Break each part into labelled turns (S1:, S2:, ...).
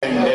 S1: Yahweh.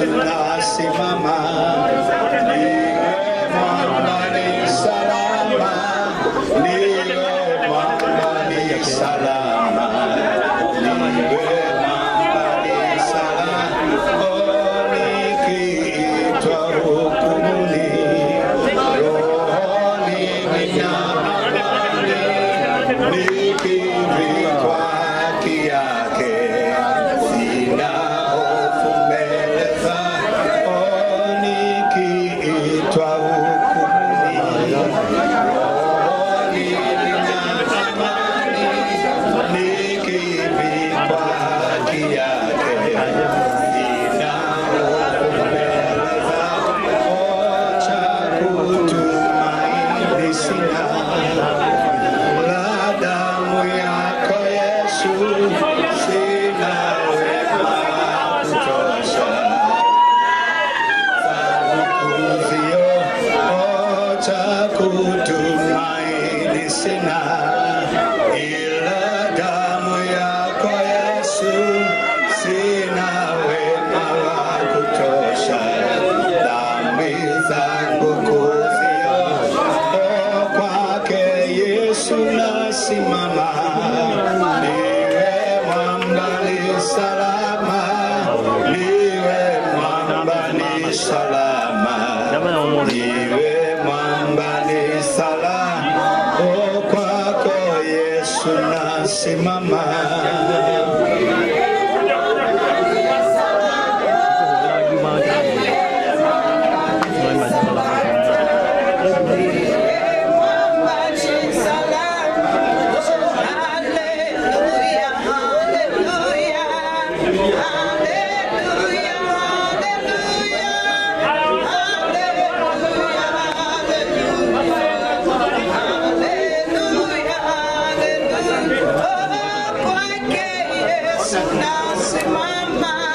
S1: Yesu nasimama, niwe mwamba ni salama, niwe mwamba ni salama, niwe mwamba ni salama. Oh, nikiitwa hukumuni, rohoni nina amani, nikivikwa haki yake, sina hofu mbele zake. Oh, nikiitwa hukumuni, rohoni nina amani, nikivikwa haki yake, sina hofu mbele zake. Oh, cha kutumaini sina la damu yako Yesu, sina wema wa kutosha. Kuzio, oh, cha kutumaini sina, ila damu yako Yesu, sina wema wa kutosha. Dhambi zangu kuzio, oh, kwake Yesu nasimama, niwe mwamba ni salama, niwe mwamba ni salama, niwe mwamba ni salama, oh, kwako Yesu nasimama.
S2: Nasimama.